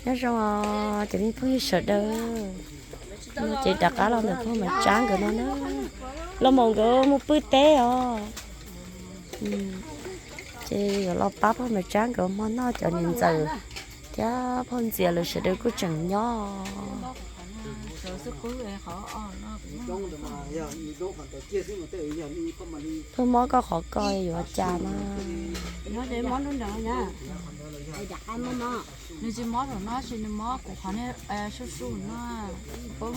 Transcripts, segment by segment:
Nyob zoo os cov me phooj ywg sawv daws, ces rov qab los ntawm pog Maiv Tsab nkawd no na, los mus nkawd mus pw teb os. Ces yuav los pab pog Maiv Tsab nkawd hmo noj, cov niam ntxawm thiab pog Ntxias lawv sawv daws kuj tseem nyob. Pog mob koj qhov ko yuav cas mas. Nws tsis mob rau no, sis nws mob kuv qhov ne, suj suj no. Qhov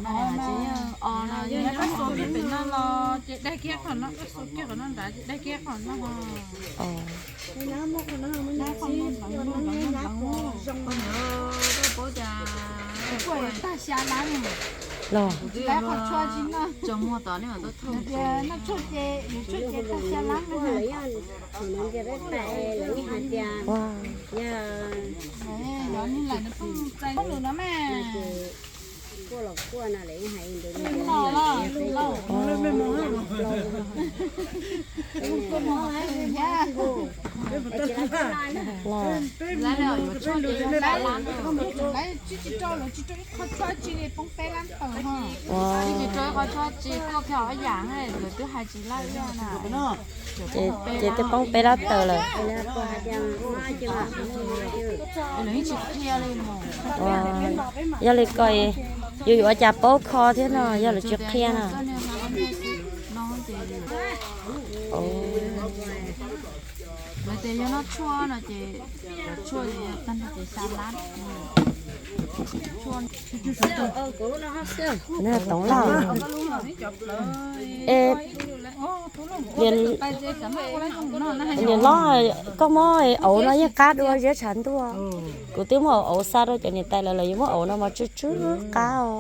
no, o, no yog koj xuas kiag pem no los ces daig kiag qhov no, koj xuas kiag qhov no nrad ces daig kiag qhov no. Los, Ces twb poob peb lab taws lawm. Yog li ko, yus yuav ua cas paub kho thiab no yog lawv tsis qhia na. Toov Lauj, es niam hlob, koj muab auv no yeej qab dua ziab tshav ntuj. Kuv twb muab auv xa rau cov niam tais lawv, lawv yuav muab auv no mas tsw tsw qab os.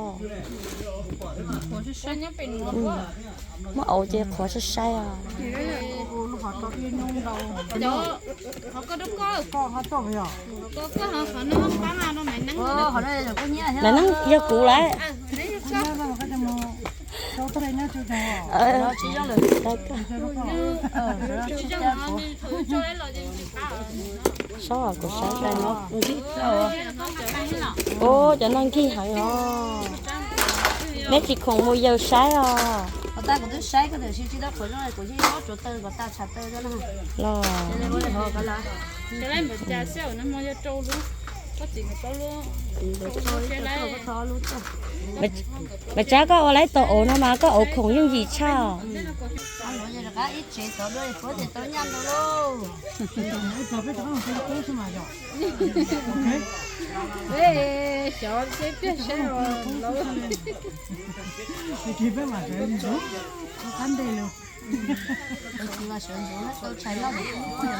Muab auv ces qhuav sai sai os. Maiv Neeb yog kuv lawm. Ua cov no nkig heev os. Neb tsis khoom mus yawg saib os? Los, Maiv Tsab, koj ua laib tau auv no mas koj auv khoom yooj yim tshaj.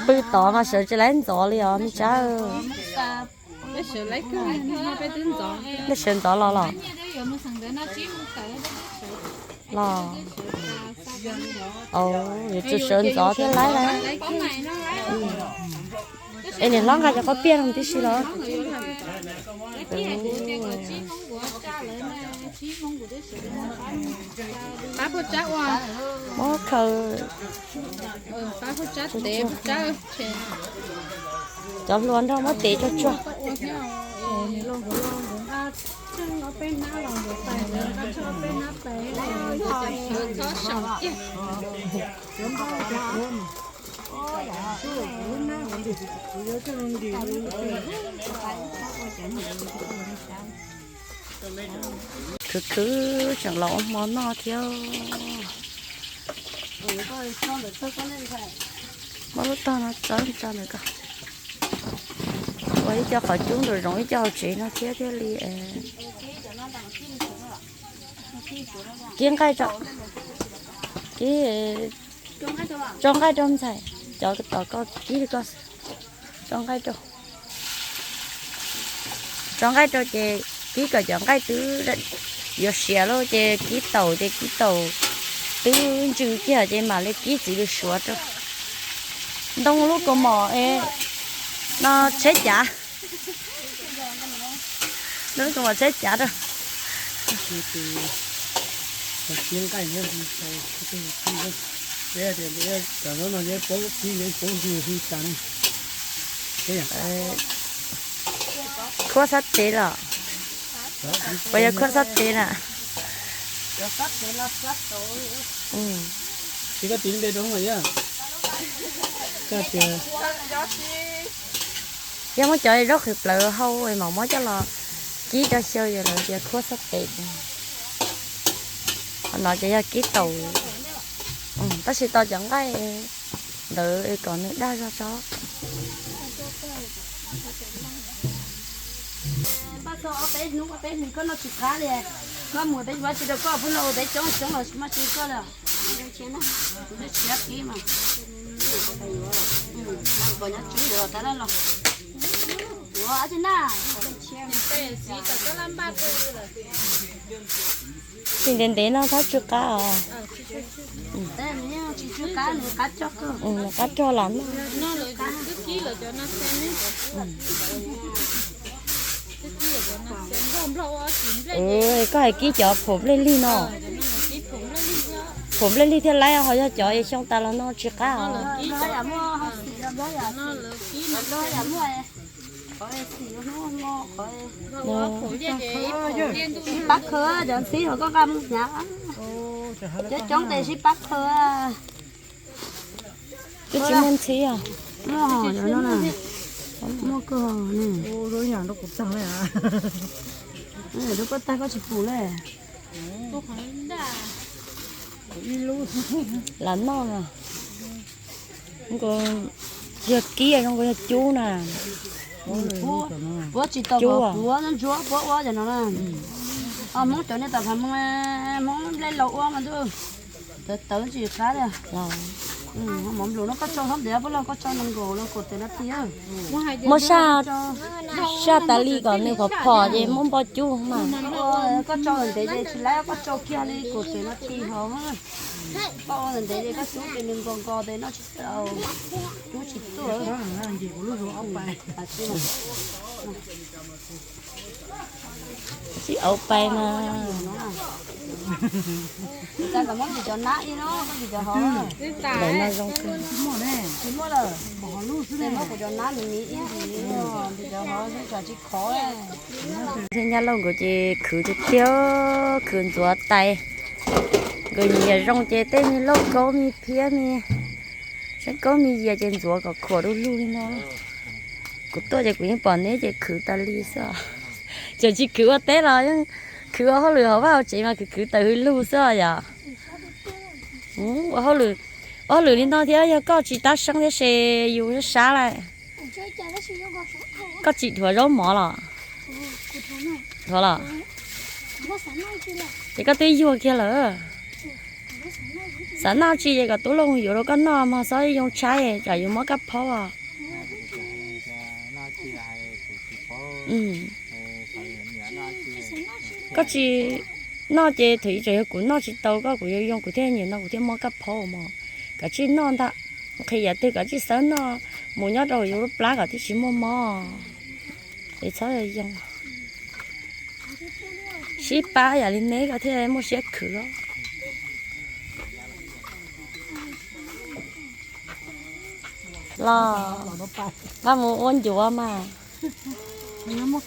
Pw tod mas sawv tsis laib ntxov li os me Tsab. Nej sawv ntxov los los? Los, yuav tsum sawv ntxov thiab laib lawm. Es niam hlob nqa cov khaub piag no tib si los? Muab khaws. Cov hlua nrog muab tev tsuag tsuag. Khwv khwv tseem los ua hmo noj thiab. Muab lub tog no tso ntawm ko. Ua ib co qhov cub nraum zoov ib co hauv tsev no thiab thiaj li. Kib nqaij tso, kib tso nqaij rau ntxhais, cov tom ko kib li ko, tso nqaij rau. Tso nqaij rau ces kib kom cov nqaij twb yuav siav lawm ces kib taum ces kib taum twb ntsws kiag ces mam li kib txiv lws suav rau. Ntoo lub kaus mom no tsheb cav. Ntoo lub kaus mom tsheb cav rau. Peb tias cov zaub no yeej paub kib yeej paub ntsis xwb tas ne. Khuab sab tes los? Puas yog khuab sab tes na? Tsis koj tiv npe rau mas yog. Koj tias yog muab cov zaub qhwv plawv hau es mam muab coj los kib rau xyaw yog lawv tias khuab sab tes. Qhov no ces yog kib taum, tab sis tau cov nqaij ntawd kom nws daj zog tso. Pab txog ob peb hnub ob peb hlis koj noj tsis qab li. Koj mus peb yuav tsis rau koj, pub no ua peb coob coob los tsis muaj tsis koj li. Kuv twb tshiab kib mas. Pom nyob tswb yuav los tab laj los. Ua ab tsi na. Tsis ntev ntev no tab tsw qab os. Nws qab rog los no. Koj hais kib cov phaum nplej lig no. Phaum nplej lig thiaj laib, ho yog cov es xyoo tas los no tsis qab os. Sib pab khaws cov ntxhib ho koj nqa mus hnyav. Coob coob tes sib pab khaws. Twb tsis muaj ntxhib os. Muaj, muaj kawg ne. Rau koj tag koj tsis pum li. Lam noj na. Yog kib zoo nkaus yog cub na. Puab tsis tau puab ntsuab puab ua cov no na. Hmoob cov nej tom Phav Hmoob, Hmoob nplej laus ua mas ntuj, tawv tawv tsis qab li. Mov nplum no koj tso thoob ntev puab los koj tso nees nkaum los kaum tawm nas this. Muab saj, saj tas li kom nws phom phom ces muab npo cub mas. Koj tso ntev ces tsis laib, koj tso kiag li kaum tawm nas this ho. Koj ua ntev ces koj cub ces nws nkos nkos tes noj tsis tau, cub tsis tuaj. Tsis auv pais mas. Ntawm no zoo kawg. Thiab nyab lauj nkaus ces khwv tiag tiag, khwv ntxuav tais. Nkawd nyiam zoo ces tej me lauj kaub me phiab me, tseeb kaub me yias ces ntxuav kom khuam du lug li no. Kuv tuaj ces kuv yeej pom neb ces khwv tas li xwb. Tseem tsis khwv ua teb los yeej khwv ua hauj lwm hauv vaj hauv tsev mas khwv khwv tawm hwv lug xwb yom. Ua hauj lwm, ua hauj lwm li no thiab yog koj tsis tab seeb thiab ces yus sab sab lawm. Koj tsis dhuav zaub mov los? Dhuav los? Ces koj twb yuag kiag lawm. Xav noj tsi ces kom tub Looj yuav rau koj noj mog, txhob yoo tshaib tsam yuav mob kab phaub os. Koj tsis noj ces thaum ib tsam yog kuv noj tsis tau koj, kuv yuav yoo kuv thiaj nyiam no kuv thiaj mob kab phaub mog. Kav tsij noj ntag, nqhis yam twg kav tsij xawb noj mus nyob rau yus lub plab kom thiaj tsis muaj mob. Es txhob yoo. Sib pab yam li neb koj thiaj muaj siab khwv. Los, nqa mus ua ncuav mas. Nyob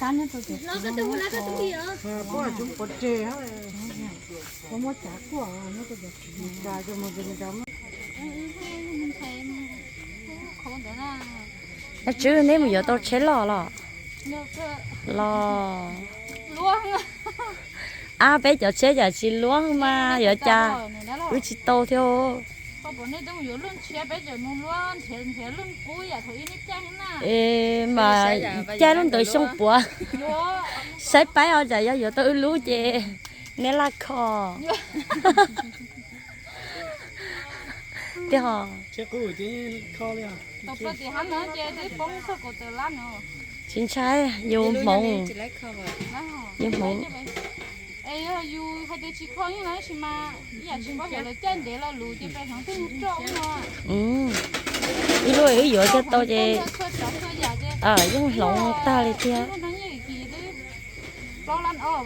tswb neb mus yuav tau tsheb loj los? Los, ab peb cov tsheb cas tsis luab mas yuav cas, wb tsis tau thiab. Mas caij lub ntawd xyoo puav, saib paib os, tsam yog yuav tau wb lub ces neb laj kho. Tiag ho. Tsis ntshai, yus hmoov, yus hmoov. Ib lub wb yuav kiag tau ces yeej hloov tag li thiab. Los,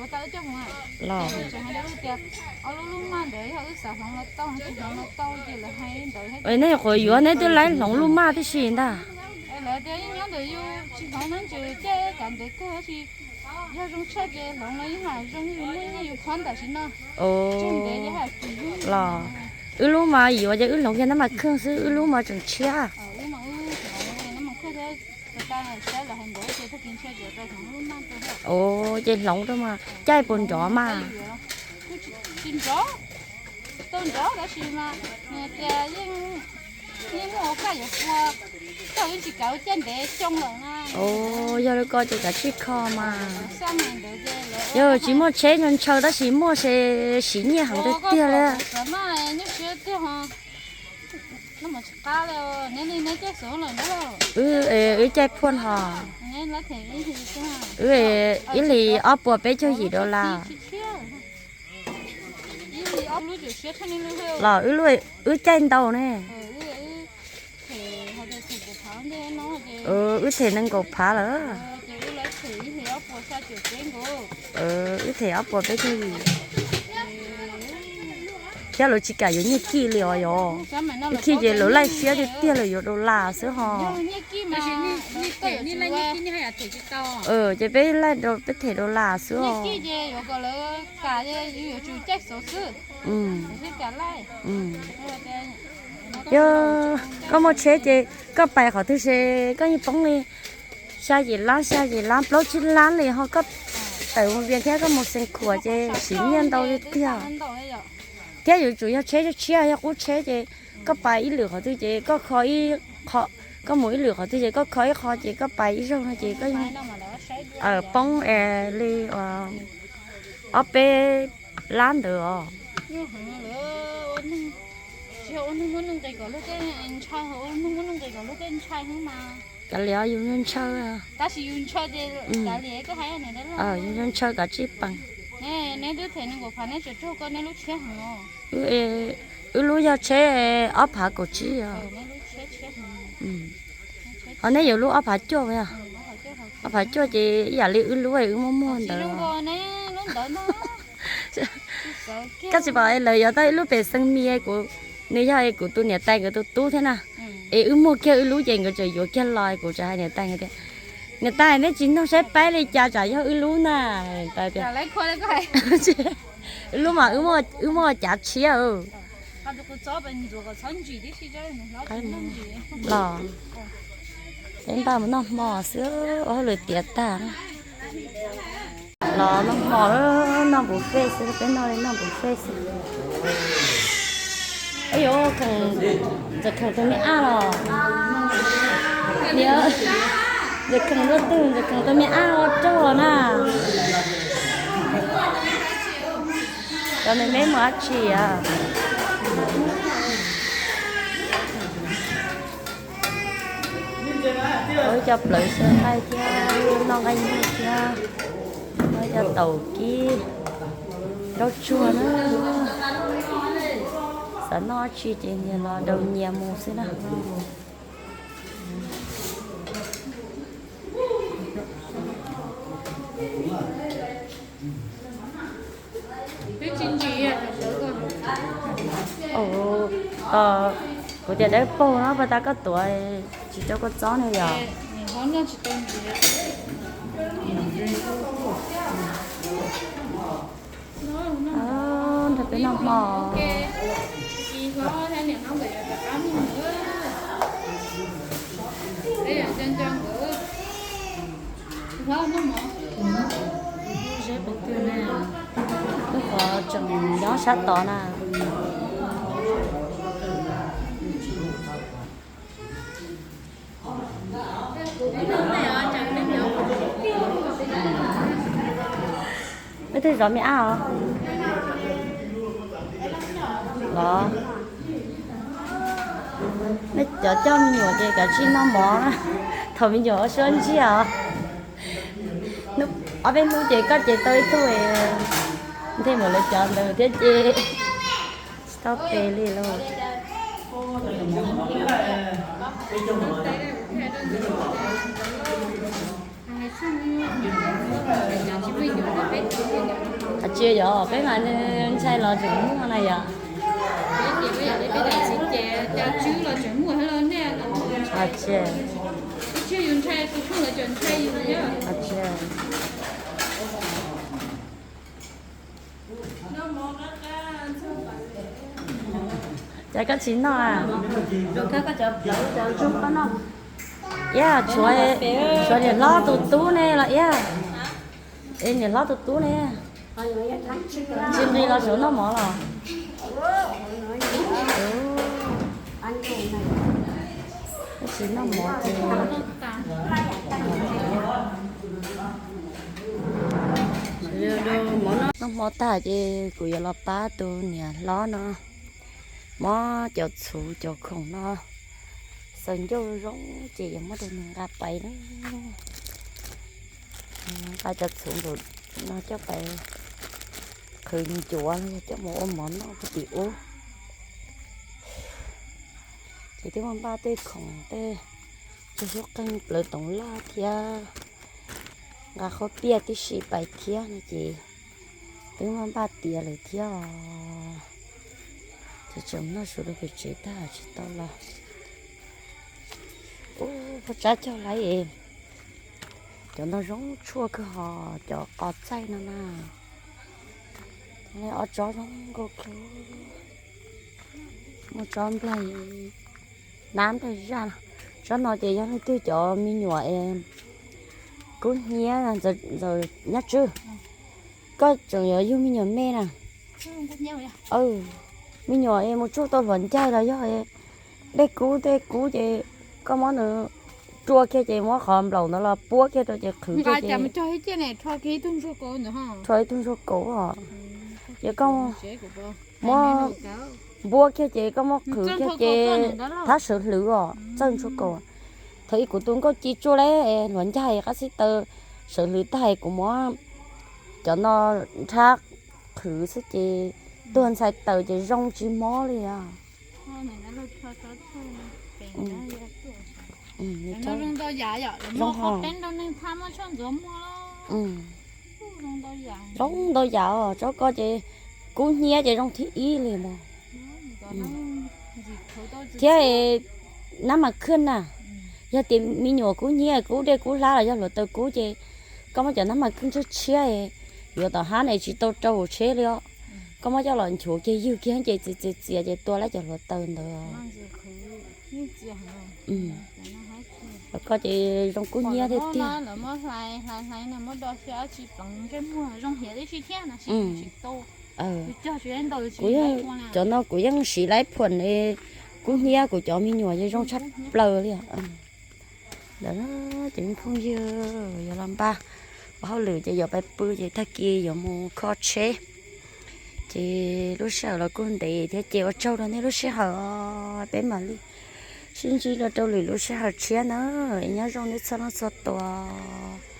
tseem hais tias ob lub lub maj ntawd yog wb xav hloov los tau, tsis hloov los tau ces lawv hais ntawd thiab. Nej nyuam qhuav yuav neb twb laib hloov lub maj tib si ntag. Lawv tias yeej nyob ntawm yus, tsis hloov na, ntshe caij kav ntev kawg tab sis yog zoo tshaj ces hloov los yeej mam zoo yus muaj yus qhov ntawm sim no. Los, wb lub mas yuav ces wb hloov kiag nab mas khwj xwb, wb lub mas tseem tshiab. Ces hloov rau mas caij puas nrov mas. Tsis nrov, tau nrov tab sis mas nws tias yeej muaj ua kaj yuav pua, koj yeej tsis kav ua caij ntev xyoo lawm na. Yog li ko ces kav tsij kho mas. Yog tsis muaj tsheb ntshaw tab sis muaj se siv nyiaj heev tiag tiag li. Wb, wb caij phuaj hos. Wb ib hlis ob puas peb caug yim dollar. Los wb caij ntau ne. Wb them nees nkaum phav lawm. Wb them ob puas peb caug yim. Thiab lawv tsis kam yuav nyiaj kij li os yog. Nyiaj kij ces lawv laij siab tiag tiag lawm yuav dollar xwb hos. Ces peb laij peb them dollar xwb os. Yog koj muaj tsheb ces koj pais qhov twg se koj yeej poob li xya yim lab, xya yim lab, plaub tsib lab li ho koj tawm mus Vias thiab koj mus Xeev Khuam ces siv nyiaj ntau li tiag. Thiab yuav tsum yog tsheb tshiab tshiab, yog qub tsheb ces koj pais ib lwm qhov twg ces koj kho ib qho, koj mus ib lwm qhov twg ces koj kho ib qho ces koj pais ib zaug no ces koj poob li ob peb lab ntawd os. Kav liam yus ntshaw, yus ntshaw kav tsij peem. Wb lub yog tsheb ob phav kaum tsib os. Ho neb yuav lub ob phav cuaj os? Ob phav cuaj ces ib yam li wb lub wb muaj muag ntawd. Koj tsis pom lawv yuav tau ib lub pem xeev mis, kuv, nws yog kuv tus niam tais nkawd tus tub thiab na. Es wb muag kiag wb lub ces nkawd tseem yuav kiag los, kuv tseem hais niam tais nkawd tias, niam tais, neb tsis nug saib paib li cas tsam yog wb lub na. Wb lub mas wb muaj cav tshiab. Los, peb npaj mus noj hmo xwb, ua hauj lwm tiav tag. Los noj hmo, noj buffet xwb, peb noj li noj buffet xwb. Yuav khoom, ntxawm khoom tus me ab los, ntxawm khoom tus, ntxawm khoom tus me ab ua raug los na. Cov me me mus dab tsi a? Ua ib co plawv xyaw nqaij thiab noj nqaij nyuj thiab, ua ib co taum kib, nraub tsuag na. Xav noj dab tsi ces nyias los daus nyias mus xwb na. Kuv tias dawb paug no pas tas koj tuav tsis rau koj txob ne yog. Nrog peb noj hmo. Lub qhov tseem nyob sab tod na. Peb twb zov me ab os. Los, nej cov coj me nyuam ces kav tsij noj mov na. Thaum me nyuam ua suab ntsiag os. Ob peb hnub ces koj ces tau ib tug, nthe mus lawv cov ntawd thiab ces tsis tau tes li lauj. Tsis yog, peb mas ntshai los tseem muaj na yom. Tsis, cas koj tsis noj? Iab, tshuav niam hlob tus tub ne los iab? Es niam hlob tus tub ne, tsis nqis los saum noj mov los? Tsis noj mov ces noj hmo tag ces kuv yuav los pab tus niam hlob no muab cov txhuv cov khoom no xaws ncauj zoo ces yuav muab rau nws nqa pais na. Nqa cov txhuv nkaus no coj pais qhwv ncuav los yog coj mus ua mov noj puag tim ub. Ces twb muaj npaj tej khoom tej tsuag xyoob qeej plawv toov loj thiab nqa qhob piaj tib si pais thiab no ces twb muaj npaj tiav lawm thiab os. Ces tseem noj su rau pem tsev tag tsis tau los. Ub, poj tsab cog laiv es cov no zoo tshuaj kawg hos cov qos txaij no na. Ob tsob zoo nkauj kawg. Muaj tsob nplaig, nab nplaig zaj. Tsob no ces yog leej twg cov me nyuam es kub hnyiab, Ntxawm Nyob Tswb, koj tseem yuav yug me nyuam me na. Me nyuam es mus tsuj tau hluav ncaig los yog dej kub tej kub ces koj muab nws rua kiag ces muab qhov nplaum ntawd los puab kiag rau ces qhwv kiag ces rho ib tug ntsuag kaus os. Ces koj muab npuab kiag ces koj muab qhwv kiag ces thab sawv hlwv os, txawj ntsuag kaus. Thaum ub kuv tus nkauj ci tsuaj li hluav ncaig qab xib taws sawv hlwv tag kuv muab cov no nrhab qhwv xwb ces tuag ntxhais taws ces zoo tsis mob li os. Zoo ntau yam os, tsob ko ces kub hnyiab ces zoo thib ib li mas. Thiab nab mas khwj na, yog tias me nyuam kub hnyiab kub dej kub hlab los yog hluav taws kub ces koj muab cov nab mas khwj tshiab tshiab yuav tom hab ne tsis tau rau hauv tsheb li os. Koj muab coj los nchuav kiag ywg kiag ces txias txias txias ces tua lawm cov hluav taws ntawd. Koj ces zoo kub hnyiab tiag tiag. Kuv, cov no kuv yeej siv laib phuam li, kub hnyiab kuv cov me nyuam yeej zoo tshaj plaws li. Ntawd ces phooj ywg yuav los npaj ua hauj lwm ces yuav pais pw ces tag kis yuav mus kho tsheb. Ces lub sij hawm los kuj ntev thiab ces ua tsaug rau nej lub sij hawm, peb mam li sib ntsib dua rau lwm lub sij hawm tshiab na. Nyob zoo nej txhua leej txhua tus.